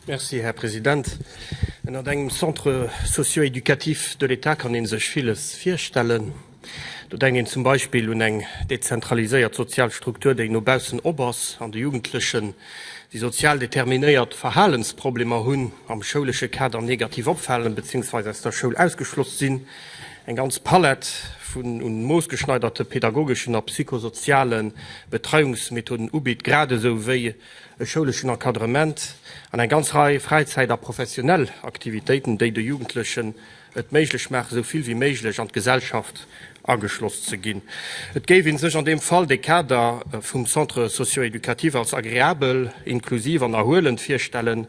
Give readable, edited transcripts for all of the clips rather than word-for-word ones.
Merci, Här President. Ënnert engem Centre socio-éducatif de l'État kann ee sech villes virstellen. Do denkt een zum Beispill un eng dezentraliséiert sozial Struktur, déi no baussen op ass an de Jugendlechen, déi sozial determinéiert Verhalensproblemer hunn, am schoulesche Kader negativ opfalen beziehungsweise aus der Schoul ausgeschloss sinn, eng ganz Palett vun un moossgeschneiderte pedagogeschen a psychosoziale Betreiungsmethoden ubitt, gradesou wéi e schouleschen Encadrement an eng ganz Rei Fräizäit a professionell Aktivitéiten, déi de Jugendlechen et méiglech maachen, esou vill wéi méiglech an d'Gesellschaft ageschloss ze ginn. Et géif ee sech an deem Fall de Kader vum Centre socio-éducatif als agreabel, inklusiv an erhuelend virstellen,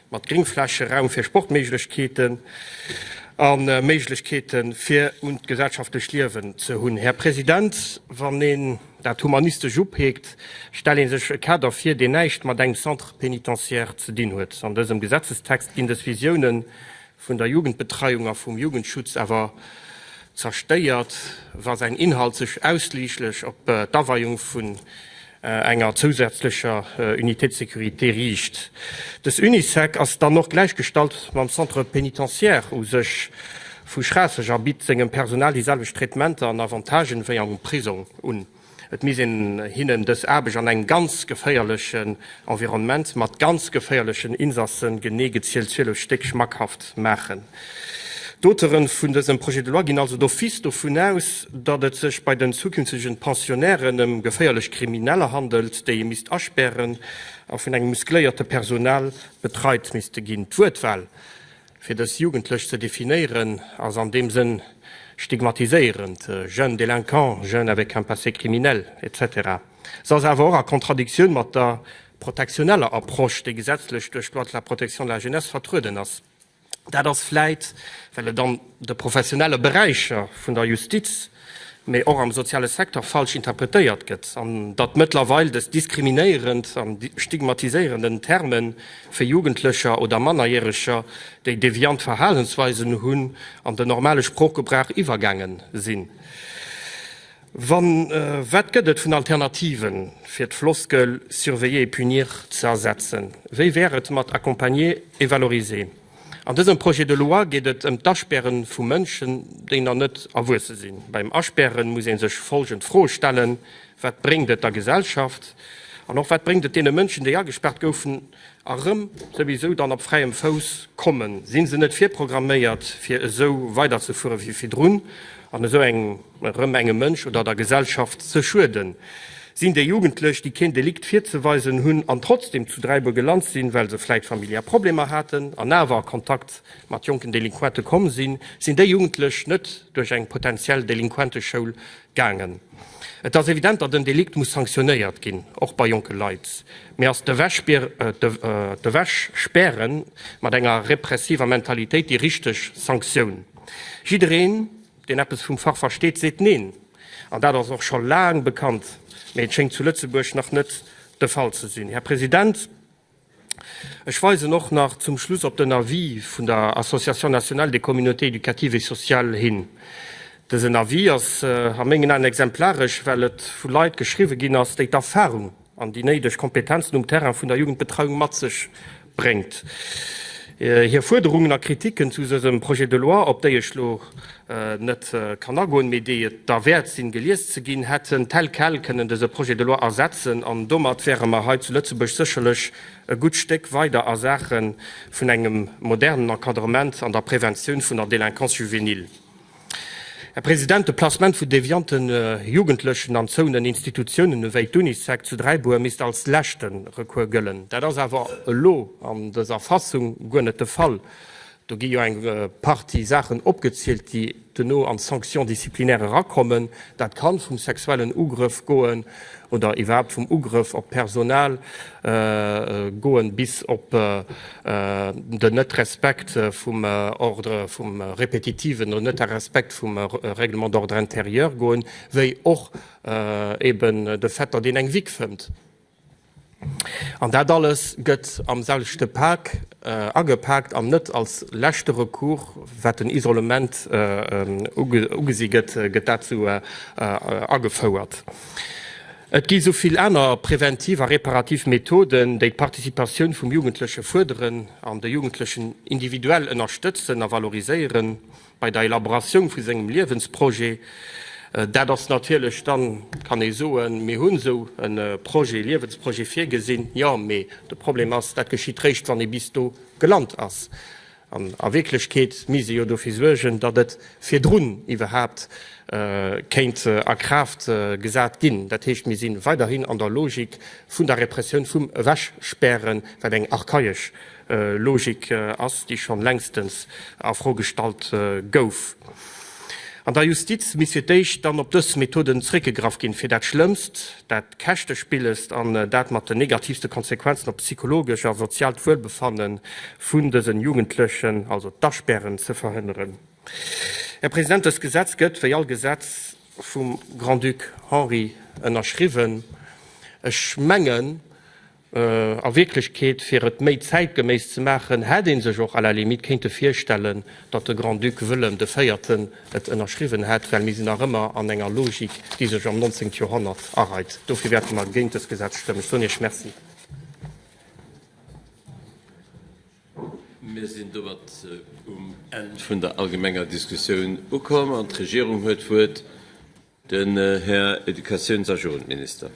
mat Gringfläche, Raum fir Sportméiglechkeeten a Méiglechkeete fir un d'gesellschaftlecht Liewen ze hunn. Här President, wann een dat humanistesch upeekt, stellt ee sech e Kader vir, deen näischt mat engem Centre pénitentiaire ze dinn huet. An dësem Gesetzestext ginn dës Visiounen vun der Jugendbetreiung a vum Jugendschutz awer zerstéiert, wa säin Inhalt sech ausschliisslech op d'Aweiung vun enger zousätzlecher Unité de sécurité riicht. Dës Unisec ass dann och gläichgestallt mam Centre pénitentiaire u sech vu Schraasseg a bitt sengem Personal déi selwecht Traitementer an Avantagen wéi am Prisong un. Et misst een hinnen dës Aarbecht an engem ganz geféierlechen Environnement mat ganz geféierlechen Insassen, genee gezielt 12 Stéck, schmackhaft maachen. D'Auteuren vun dësem Projet de loi ginn also d'office dovun aus, datt et sech bei den zukünftegen Pensionnairen ëm geféierlech Krimineller handelt, déi ee misst aspären a vun engem muskléierte Personal betreit misste ginn. D'Wuertwahl Fir dës Jugendlech ze definéieren, ass an deem Sënn stigmatiséierend, jeunes délinquants, jeunes avec un passé criminel, etc. Se ass awer och a Kontradiktioun mat der protektioneller Approche, déi gesetzlech duerch d'Loi de la protection de la jeunesse vertrueden ass. Dat ass vläit, well et an de professionelle Beräicher vun der Justiz, mee och am soziale Secteur falsch interpretéiert gëtt an datt mëttlerweil dës diskriminéierend an stigmatiséierenden Terme fir Jugendlecher oder Mannerjäreger, déi deviant Verhalensweisen hunn, an den normale Sproochgebrauch iwwergaange sinn. Wann, wat gëtt et vun Alternativen, fir d'Floskel surveiller et punir ze ersetzen? Wéi wär et mat accompagner et valoriser? An dësem Projet de loi geet et ëm d'Aspäre vu Mënschen, déi nach net erwuesse sinn. Beim Aspäre muss ee sech folgend Froe stellen, Wat bréngt et der Gesellschaft? An och, Wat bréngt et deene Mënschen, déi agespaart goufen a rëm souwisou dann op fräiem Fouss kommen? Si se net virprogramméiert, fir esou weiderzefuere wéi virdrun an esou eng erëm engem Mënsch oder der Gesellschaft ze schueden? Sinn déi Jugendlech, déi keen Delikt virzeweisen hunn an trotzdem zu Dräibuer gelant sinn, well se vläit familiär Problemer haten an awer a Kontakt mat jonken Delinquente komm sinn, sinn déi Jugendlech net duerch eng potentiell Delinquenteschoul gaangen? Et ass evident, datt en Delikt muss sanktionéiert ginn, och bei jonke Leit. Mee ass d'Ewechspäre mat enger repressiver Mentalitéit déi richteg Sanktioun? Jiddereen, Deen eppes vum Fach versteet, seet neen. An dat ass och scho laang bekannt, mee et schéngt zu Lëtzebuerg nach net de Fall ze sinn. Här President, ech weisen och nach zum Schluss op den Avis vun der Association nationale des communautés éducatives et sociales hin. Dësen Avis ass a mengen Aen exemplaresch, well et vu Leit geschriwwe ginn ass, déi d'Erfahrung an déi néideg Kompetenzen um Terrain vun der Jugendbetreiung mat sech bréngt. Hir Fuerderungen a Kritiken zu dësem Projet de loi, op déi ech lo net kann agoen, mee déi et derwäert sinn, gelies ze ginn, hätten tel quel kënnen dëse Projet de loi ersetzen an domat wäre mer hei zu Lëtzebuerg sécherlech e gutt Stéck weider a Saache vun engem modernen Encadrement an der Preventioun vun der Délinquance juvénile. Här President, de Placement vu deviante Jugendlechen an zouenen Institutiounen ewéi d'Unisec zu Dräibuer misst als leschte Recours gëllen. Dat ass awer elo an dëser Fassung guer net de Fall. Do gi jo eng Partie Saachen opgezielt, déi duerno an d'Sanctions disciplinaires erakommen. Dat kann vum sexuellen Ugrëff goen oder iwwerhaapt vum Ugrëff op d'Personal goen bis op den Net-Respekt vum Ordre, vum répétitiven oder Net-Respekt vum Règlement d'ordre intérieur goen, wéi och eben de Fait, datt een eng Wick fëmmt. An dat alles gëtt am selwechte Pak agepaakt an net als leschte Recours, wat den Isolement ugesi gëtt, gëtt dat esou agefouert. Et gi sou vill aner präventiv a reparativ Methoden, déi d'Participatioun vum Jugendleche fuerderen an de Jugendlechen individuell ënnerstëtzen a valoriséieren bei der Elaboratioun vu sengem Liewensprojet. Dat ass natierlech dann, kann ee soen, mir hunn esou e Projet, Liewensprojet virgesinn, jo, mee de Problem ass, dat geschitt réischt, wann ee bis do gelant ass. An a Wierklechkeet misst ee jo dofir suergen, datt et virdrun iwwerhaapt kéint a Kraaft gesat ginn. Dat heescht, mir si weiderhin an der Logik vun der Repressioun, vum Ewechspären, wat eng archaiesch Logik ass, déi schonn längstens a Fro gestallt gouf. An der Justiz misst fir d'éischt dann op dës Methoden zréckgegraff ginn, fir dat Schlëmmst, dat Käschtespillegst an dat mat den negativste Konsequenzen op d'psychologesch a soziaalt Wuelbefanne vun dësen Jugendlechen, also d'Aspären, ze verhënneren. Här President, dëst Gesetz gëtt, wéi all Gesetz, vum Grand-Duc Henri ënnerschriwwen. Ech mengen, A Wierklechkeet, fir et méi zäitgeméiss ze maachen, hätt ee sech och à la limite kéinte virstellen, datt de Grand-Duc Wëllem de Véierten et ënnerschriwwen hätt, well mir sinn nach ëmmer an enger Logik, déi sech am 19. Joerhonnert areit. Dofir wäerte mer géint dëst Gesetz stëmmen. Ech soen Iech Merci. Mir sinn domat um Enn vun der allgemenger Diskussioun ukomm an d'Regierung huet d'Wuert, den Här Educatiouns a Jugendminister.